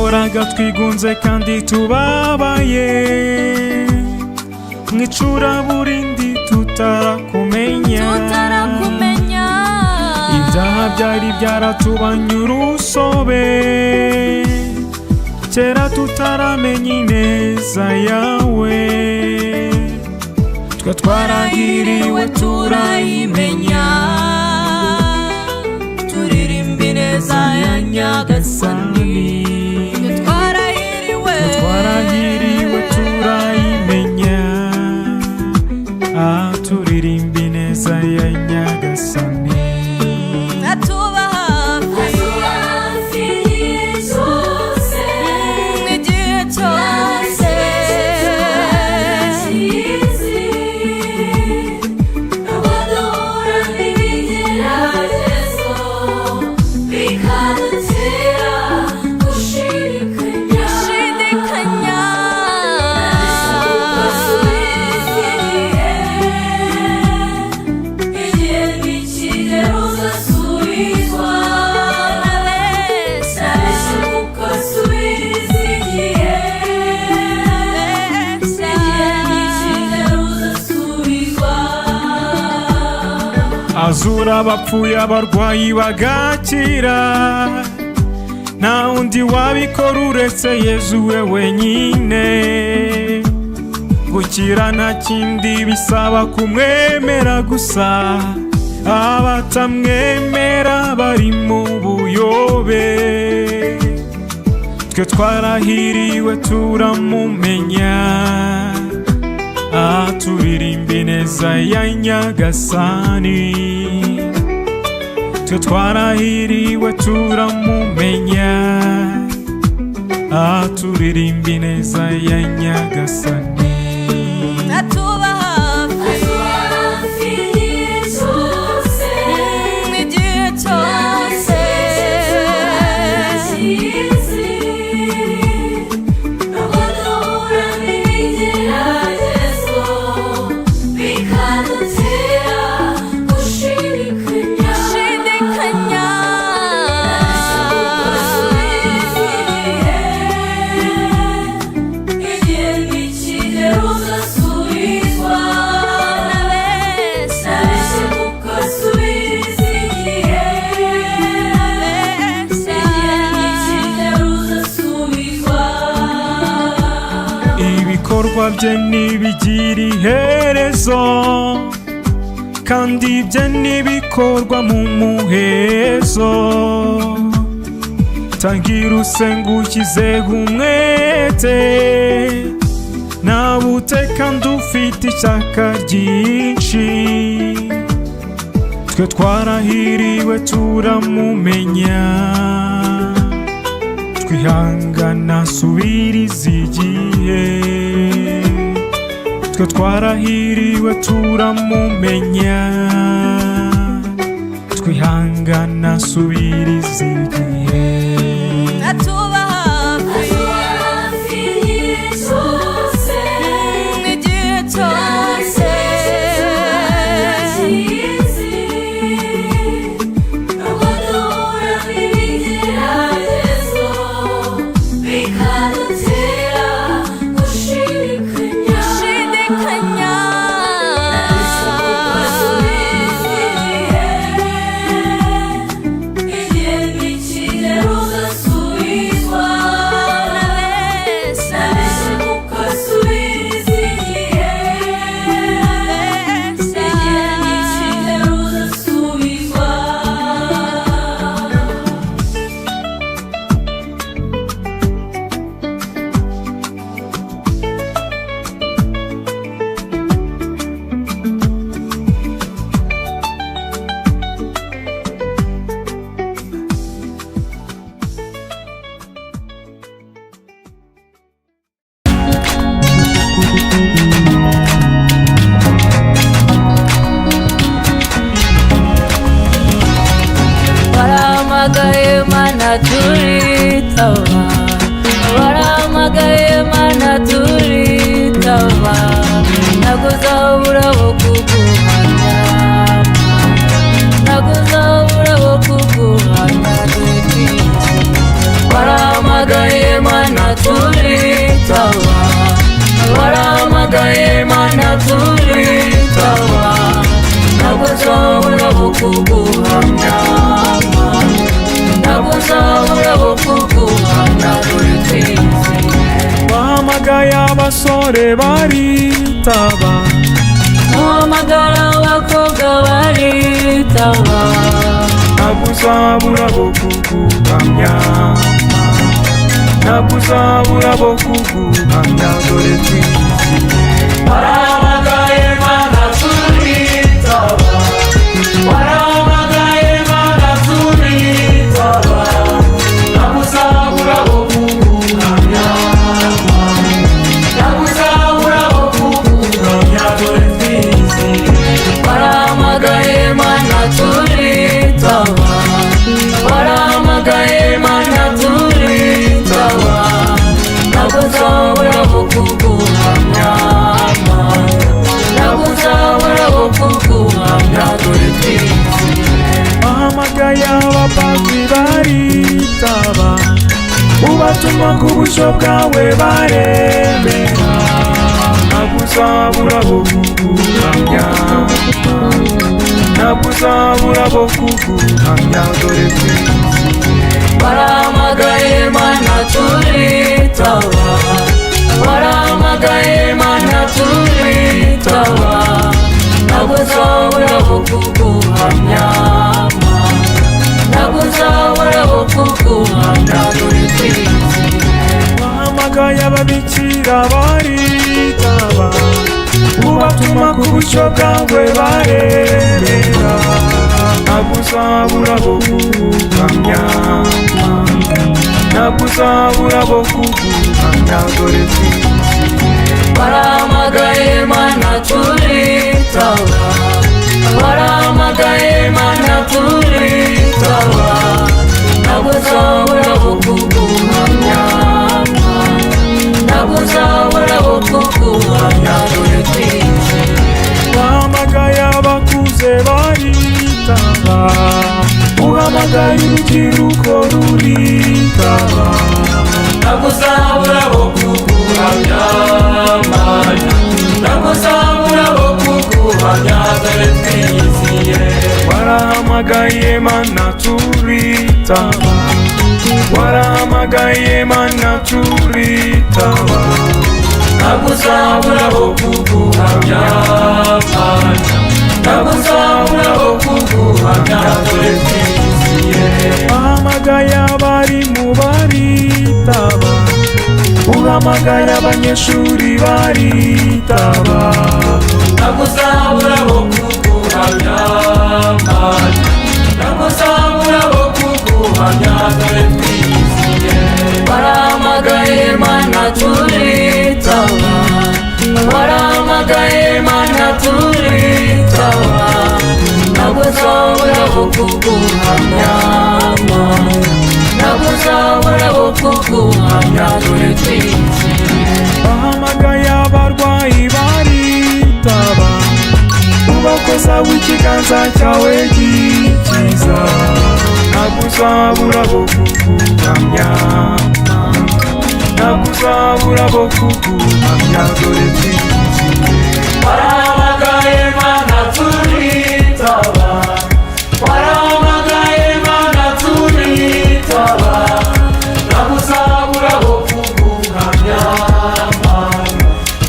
Twahoraga twigunze kandi tubabaye, mu icuraburindi tutarakumenya. Tutarakumenya. Ibyaha byari byaratubanye urusobe kera, tutaramenya ineza yawe. Twe twarahiriwe turayimenya, Turirimba ineza ya Nyagasani. Twarahiriwe. Twarahiriwe turayimenya, ah, turirimba ineza ya Nyagasani. Atuba hafi igihe cyose. Gushidikanya. Nabeshya. Azura abapfuye, abarwayi bagakira. Nta wundi wabikora uretse Yezu we wenyine. Gukira nta kindi bisaba, kumwemera gusa. Abatamwemera bari mu buyobe. Twe twarahiriwe turamumenya, ah, turirimba ineza ya Nyagasani. Twe twarahiriwe turamumenya, ah, turirimba ineza ya Nyagasani. Atuba hafi igihe cyose. Gushidikanya. Nabeshya. Ibikorwa bye ntibigira iherezo, kandi ibye ntibikorwa mu muhezo. Tangira usenga ushyizeho umwete, nawe kandi ufite ishyaka ryinshi. Twe twarahiriwe turamumenya, twihangana subiriza igihe. Twe twarahiriwe turamumenya, twihangana subiriza igihe. Atuba hafi igihe cyose. Gushidikanya. Nabeshya. Warahamagaye Mana turitaba, warahamagaye Mana turitaba, ntabwo uzabura bo kuguhamya, ntabwo uzabura bo kuguhamya. Warahamagaye. abasore baritaba, Uhamagara abakobwa baritaba. Ntabwo uzabura bo kuguhamya, ntabwo uzabura bo kuguhamya, dore twizihiye. Warahamagaye Mana turitaba, warahamagaye Mana turitaba, ntabwo uzabura bo kuguhamya, ntabwo uzabura bo kuguhamya, dore twizihiye. Warahamagaye Mana turitaba, warahamagaye Mana turitaba, ntabwo uzabura bo kuguhamya, ntabwo uzabura bo kuguhamya, dore twizihiye. Bahamagaye abapadiri baritaba, ubatuma ku bushyo bwawe baremera, ntabwo uzabura bo kuguhamya, ntabwo uzabura bo kuguhamya, dore twizihiye. Warahamagaye Mana turitaba, warahamagaye Mana turitaba, ntabwo uzabura bo kuguhamya, ntabwo uzabura bo kuguhamya, dore twizihiye. Bahamagaye ababikira baritaba, ubatuma ku bushyo bwawe baremera, ntabwo uzabura bo kuguhamya, ntabwo uzabura bo kuguhamya, dore twizihiye. Warahamagaye Mana turitaba, warahamagaye Mana turitaba, ntabwo uzabura bo kuguhamya, ntabwo uzabura bo kuguhamya, dore twizihiye. Bahamagaye abakuze baritaba, uhamagaye urubyiruko ruritaba, Ntabwo uzabura bo kuguhamya, Mana, ntabwo uzabura bo kuguhamya, dore twizihiye. Warahamagaye Mana turitaba, warahamagaye Mana turitaba, Ntabwo uzabura bo kuguhamya, Mana, ntabwo uzabura bo kuguhamya, dore twizihiye. Bahamagaye abarimu baritaba, uhamagaye abanyeshuri baritaba, Ntabwo uzabura bo kuguhamya, Mana, ntabwo uzabura bo kuguhamya, dore twizihiye. Warahamagaye Mana turitaba, warahamagaye Mana turitaba, ntabwo uzabura bo kuguhamya, ntabwo uzabura bo kuguhamya, dore twizihiye. Bahamagaye abarwayi baritaba, ubakoza w'ikiganza cyawe gikiza, ntabwo uzabura bo kuguhamya, ntabwo uzabura bo kuguhamya, dore twizihiye. Warahamagaye Mana turitaba, warahamagaye Mana turitaba, ntabwo uzabura bo kuguhamya, Mana,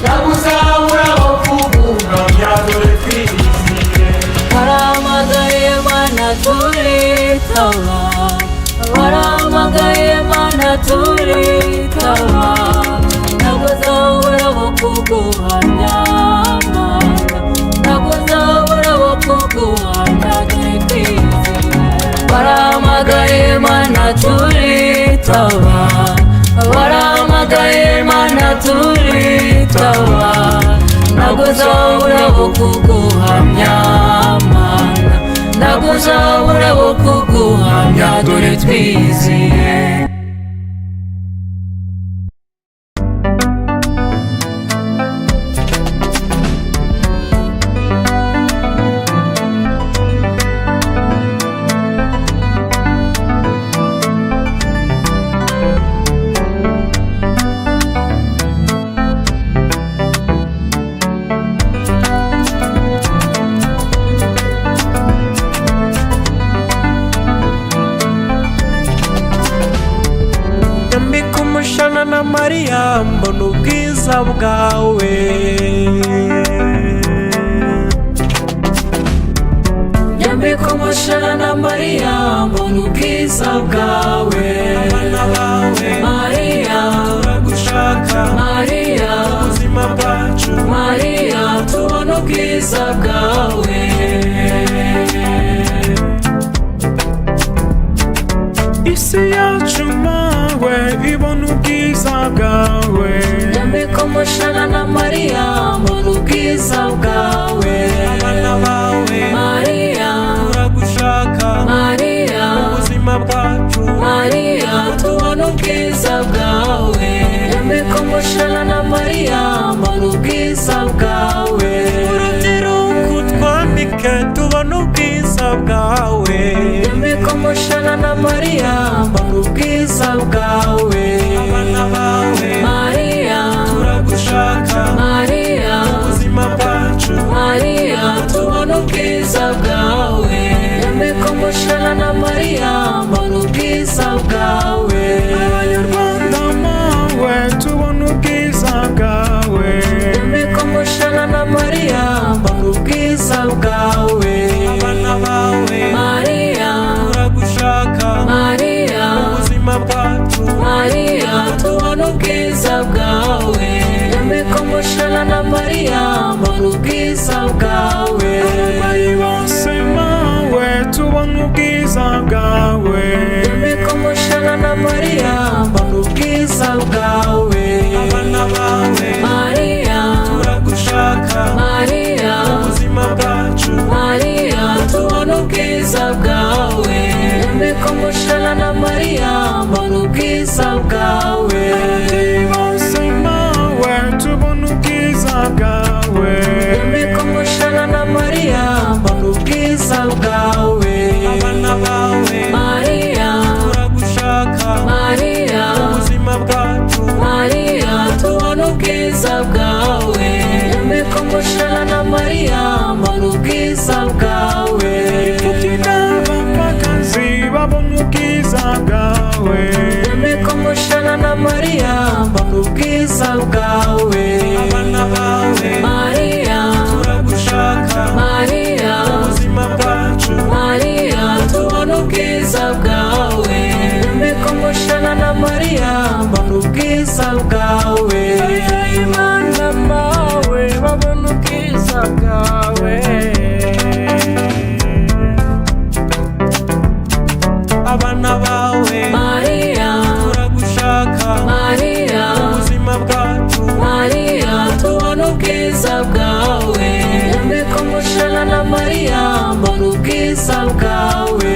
ntabwo uzabura bo kuguhamya, dore twizihiye. Warahamagaye Mana turitaba, warahamagaye Mana turitaba, ntabwo uzabura bo kuguhamya, Mana, ntabwo uzabura bo kuguhamya, dore twizihiye. Warahamagaye Mana turitaba, warahamagaye Mana turitaba, ntabwo uzabura bo kuguhamya, Mana, ntabwo uzabura bo kuguhamya, dore twizihiye. Mbona ubwiza bwawe. Nyambika umushanana Mariya, mbona ubwiza bwawe. Abana bawe, Mariya, turagushaka, Mariya, ubuzima bwacu, Mariya, tubona ubwiza bwawe. Isi yacu mawe ibona ubwiza bwawe. Nyambika umushanana Mariya, mbona ubwiza bwawe. Abana bawe, Mariya, turagushaka, Mariya, ubuzima bwacu, Mariya, tubona ubwiza bwawe. Nyambika umushanana Mariya, mbona ubwiza bwawe. Urubyiruko utwambike tubone ubwiza bwawe. Nyambika umushanana Mariya, mbona ubwiza bwawe. Abana bawe, Mariya, turagushaka, Mariya, ubuzima bwacu, Mariya, tubona ubwiza bwawe. Nyambika umushanana Mariya, mbona ubwiza bwawe. Abanyarwanda mawe tubona ubwiza bwawe. Nyambika umushanana Mariya, mbona ubwiza bwawe. Abana bawe, Mariya, turagushaka, Mariya, ubuzima bwacu, Mariya, tubona ubwiza bwawe. Nyambika umushanana Mariya, mbona ubwiza bwawe. Abarwayi bose mawe tubona ubwiza bwawe. Nyambika umushanana Mariya, mbona ubwiza bwawe. Abana bawe, Mariya, turagushaka, Mariya, ubuzima bwacu, Mariya, tubona ubwiza bwawe. Nyambika umushanana Mariya, mbona ubwiza bwawe. Ababyeyi bose mawe tubona ubwiza bwawe. Nyambika umushanana Mariya, mbona ubwiza bwawe. Abana bawe, Mariya, turagushaka, Mariya, ubuzima bwacu, Mariya, tubona ubwiza bwawe. Nyambika umushanana Mariya, mbona ubwiza bwawe. Imfubyi n'abapfakazi babona ubwiza bwawe. Nyambika umushanana Mariya, mbona ubwiza bwawe. Abana bawe, Mariya, turagushaka, Mariya, ubuzima bwacu, Mariya, tubona ubwiza bwawe. Nyambika umushanana Mariya, mbona ubwiza bwawe. Imana mawe babona ubwiza bwawe. Abana bawe, Mariya, turagushaka, Mariya, ubuzima bwacu, Mariya, tubona ubwiza bwawe. Nyambika umushanana Mariya, mbona ubwiza bwawe.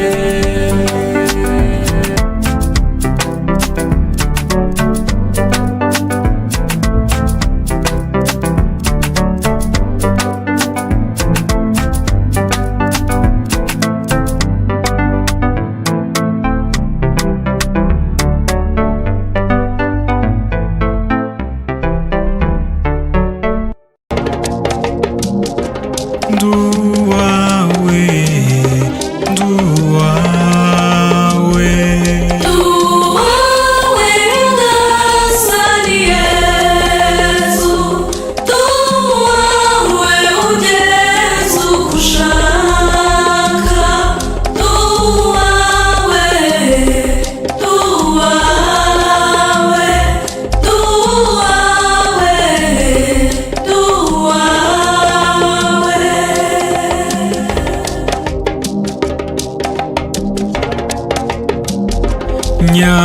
Nduwawe, nduwawe. Tuwawe Nyagasani Yezu, tuwawe ugeze uko ushaka, tuwawe, tuwawe, tuwawe, tuwawe.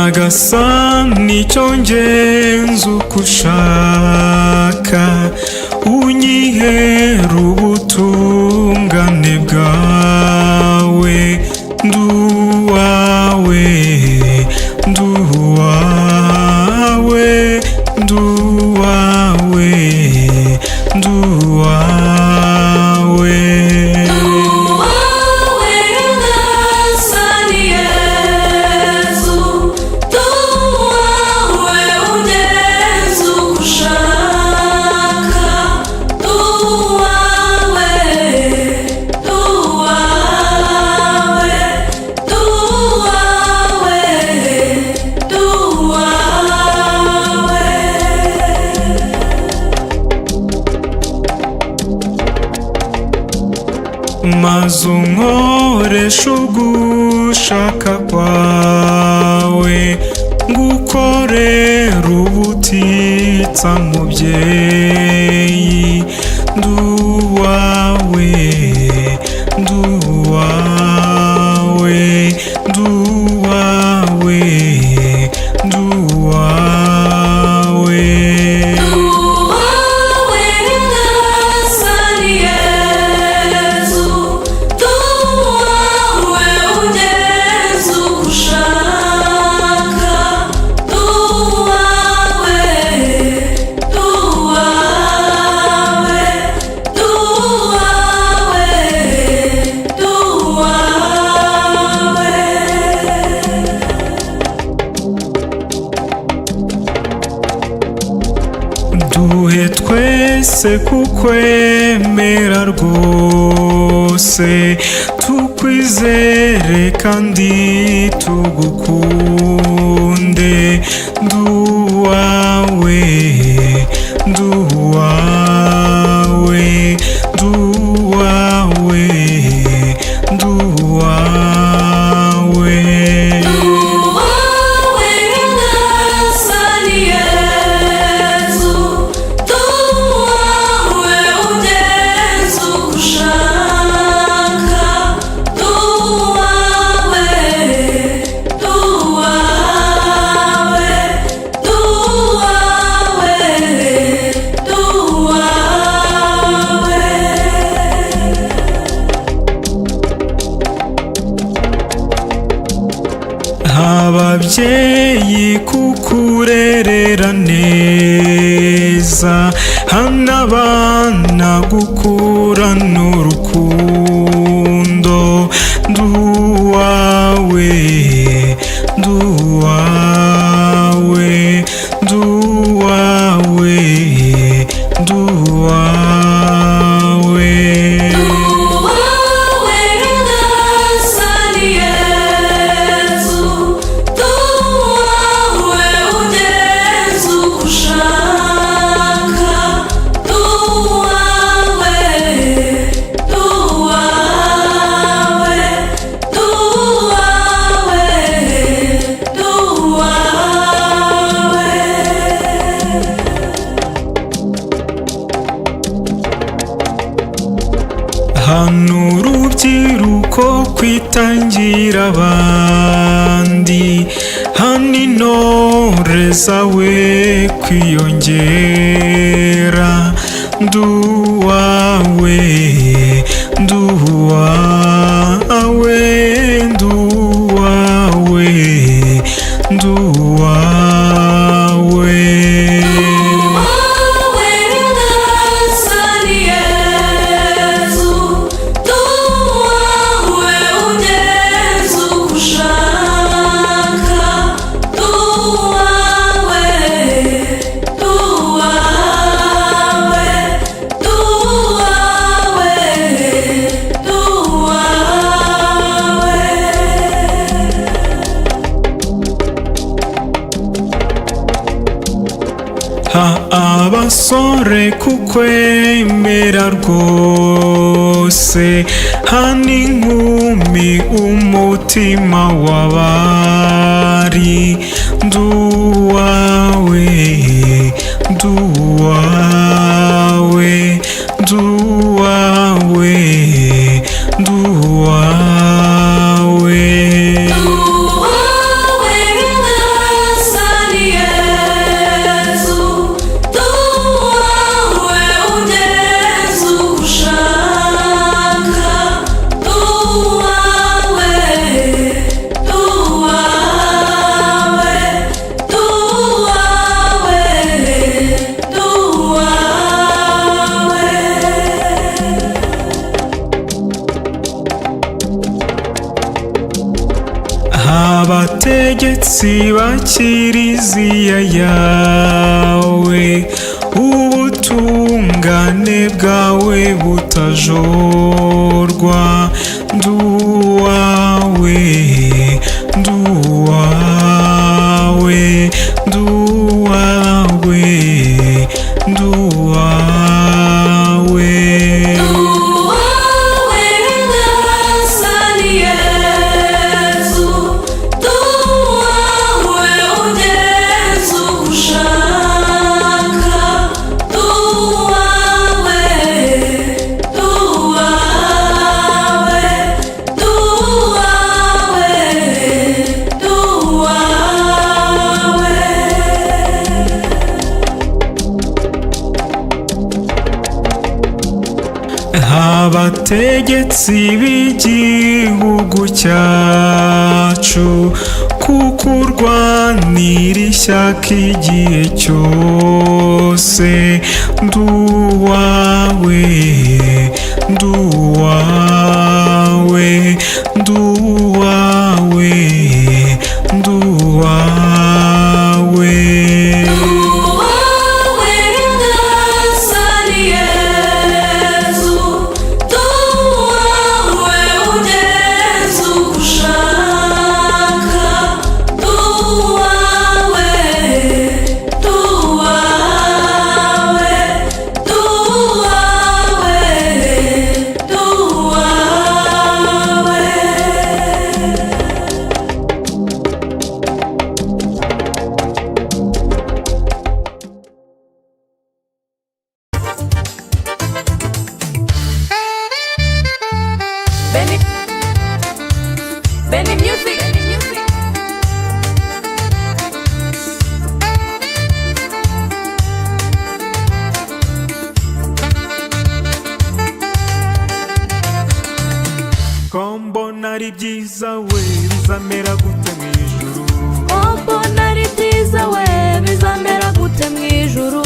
Nyagasani icyo ngenza uko ushaka, unyihera ubutungane bwawe. Nduwawe, nduwawe, nduwawe, nduwawe. Tuwawe Nyagasani Yezu, tuwawe ugeze uko ushaka, tuwawe, tuwawe. Maze unkoreshe ugushaka kwawe, ngukorera ubutitsa mubyeyi. Nduwawe, nduwawe, nduwawe, nduwawe. Duwawe Nyagasani Yezu, duwawe ugenza uko ushaka, duwawe, duwawe, duwawe, duwawe. Duhe twese kukwemera rwose, tukwizere kandi tugukunde. Nduwawe, nduwawe, nduwawe, nduwawe. Duwawe Nyagasani Yezu, duwawe ugenza uko ushaka, duwawe, duwawe, duwawe, duwawe. Ababyeyi kukurerera neza, hano abana gukurana urukundo. Nduwawe, nduwawe, nduwawe, nduwawe. Duwawe Nyagasani Yezu, duwawe ugenza uko ushaka, duwawe, duwawe, duwawe, duwawe. Hano urubyiruko kwitangira abandi, hano intore zawe kwiyongera. Nduwawe, nduwawe, nduwawe, nduwawe. Duwawe Nyagasani Yezu, duwawe ugenza uko ushaka, duwawe, duwawe, duwawe, duwawe. Ha abasore kukwemera rwose, hano inkumi umutima w'abari. Nduwawe, nduwawe, nduwawe, nduwawe. Duwawe Nyagasani Yezu, duwawe ugenza uko ushaka, duwawe, duwawe, duwawe, duwawe. Abategetsi ba kiliziya yawe, ubutungane bwawe butajorwa. Nduwawe, nduwawe, nduwawe, nduwawe. Duwawe. Bategetsi b'igihugu cyacu, kuko urwanira ishyaka igihe cyose. Nduwawe, nduwawe, nduwawe, nduwawe. Duwawe Nyagasani Yezu, duwawe ugenza uko ushaka, duwawe, duwawe, duwawe, duwawe. Benny, Benny Music. Benny Music. Ko mbona ari byiza we, bizamera gute mu ijuru? Ko mbona ari byiza we, bizamera gute mu ijuru?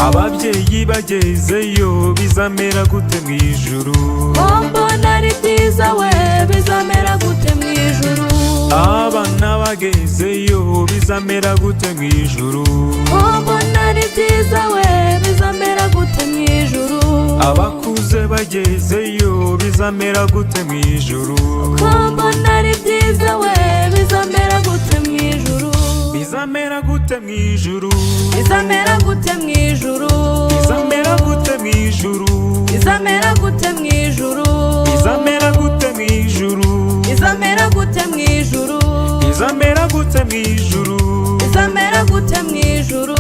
Ababyeyi bagezeyo, bizamera gute mu ijuru? Ko mbona ari byiza we, bizamera gute mu ijuru? Abana bagezeyo, bizamera gute mu ijuru? Ko mbona ari byiza we, bizamera gute mu ijuru? Abakuze bagezeyo, bizamera gute mu ijuru? Ko mbona ari byiza we, bizamera gute mu ijuru? Bizamera gute mu ijuru? Bizamera gute mu ijuru? Bizamera gute mu ijuru? Bizamera gute mu ijuru? Bizamera gute mu ijuru? Bizamera gute mu ijuru? Bizamera gute mu ijuru? Bizamera gute mu ijuru?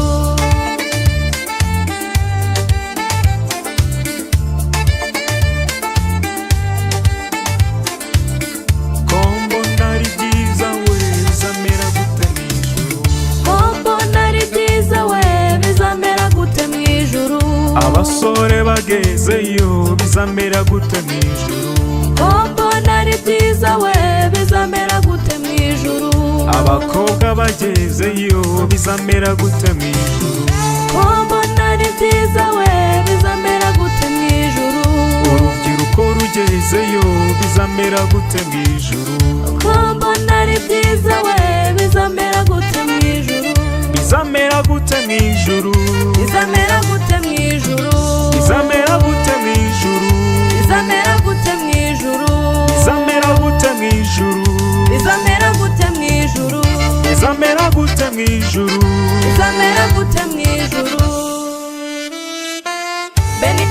Ko mbona ari byiza we, bizamera gute mu ijuru? Ko mbona ari byiza we, bizamera gute mu ijuru? Abasore bagezeyo, bizamera gute mu ijuru? Ko mbona ari byiza we, bizamera gute mu ijuru? Abakobwa bagezeyo, bizamera gute mu ijuru? Ko mbona ari byiza we, bizamera gute mu ijuru? Urubyiruko rugezeyo, bizamera gute mu ijuru? Ko mbona ari byiza we, bizamera gute mu ijuru? Bizamera gute mu ijuru? Bizamera gute mu ijuru? Bizamera gute mu ijuru? Bizamera gute mu ijuru? Bizamera gute mu ijuru? Bizamera gute mu ijuru? Bizamera gute mu ijuru? Bizamera gute mu ijuru? Benny,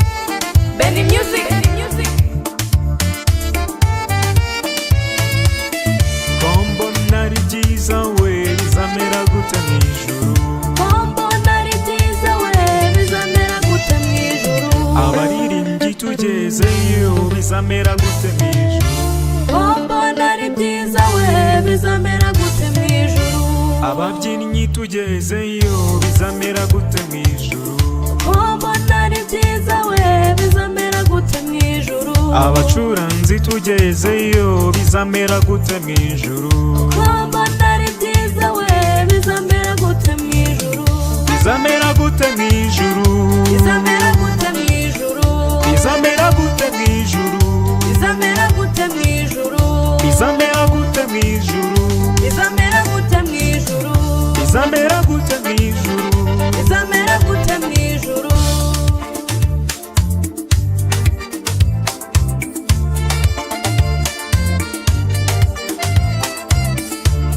Benny Music. Benny Music. Ko mbona ari byiza we, bizamera gute mu ijuru? Ko mbona ari byiza we, bizamera gute mu ijuru? Abaririmbyi tugezeyo, bizamera gute mu ijuru? Ko mbona ari byiza we, bizamera gute mu ijuru? Ababyinnyi tugezeyo, bizamera gute mu ijuru? Ko mbona ari byiza we, bizamera gute mu ijuru? Abacuranzi tugezeyo, bizamera gute mu ijuru? Ko mbona ari byiza we, bizamera gute mu ijuru? Bizamera gute mu ijuru? Bizamera gute mu ijuru? Bizamera gute mu ijuru? Bizamera gute mu ijuru? Bizamera gute mu ijuru? Bizamera gute mu ijuru? Bizamera gute mu ijuru? Bizamera gute mu ijuru?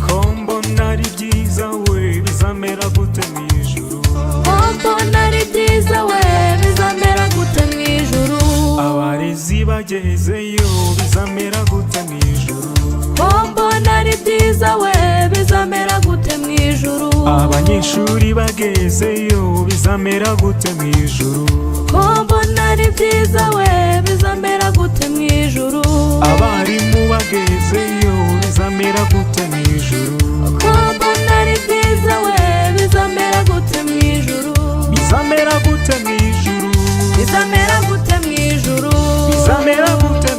Ko mbona ari byiza we, bizamera gute mu ijuru? Ko mbona ari byiza we, bizamera gute mu ijuru? Abarezi bagezeyo, bizamera gute mu ijuru? Ko mbona ari byiza we, bizamera gute mu ijuru? Abanyeshuri bagezeyo, bizamera gute mu ijuru? Ko mbona ari byiza we, bizamera gute mu ijuru? Abarimu bagezeyo, bizamera gute mu ijuru? Ko mbona ari byiza we, bizamera gute mu ijuru? Bizamera gute mu ijuru? Bizamera gute mu ijuru? Bizamera gute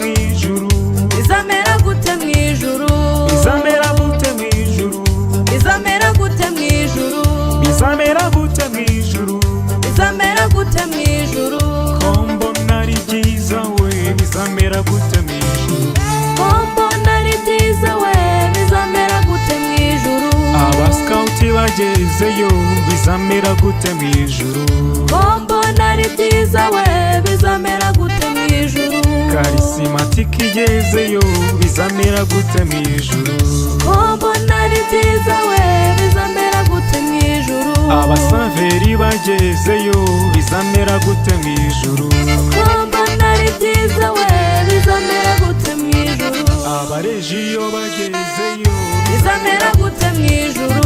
Bizamera gute mu ijuru? Ko mbona ari byiza we, bizamera gute mu ijuru? Abasikawuti bagezeyo, bizamera gute mu ijuru? Ko mbona ari byiza we, bizamera gute mu ijuru? Karisimatike igezeyo, bizamera gute mu ijuru? Ko mbona ari byiza we, bizamera gute mu ijuru? Abasaveri bagezeyo, bizamera gute mu ijuru? Ko mbona ari byiza we, bizamera gute mu ijuru? Abarejiyo bagezeyo, Bizamera gute mu ijuru?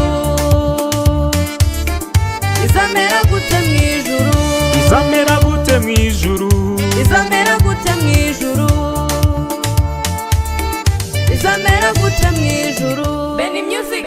Bizamera gute mu ijuru? Bizamera gute mu ijuru? Bizamera gute mu ijuru? Bizamera gute mu ijuru? Benny Music.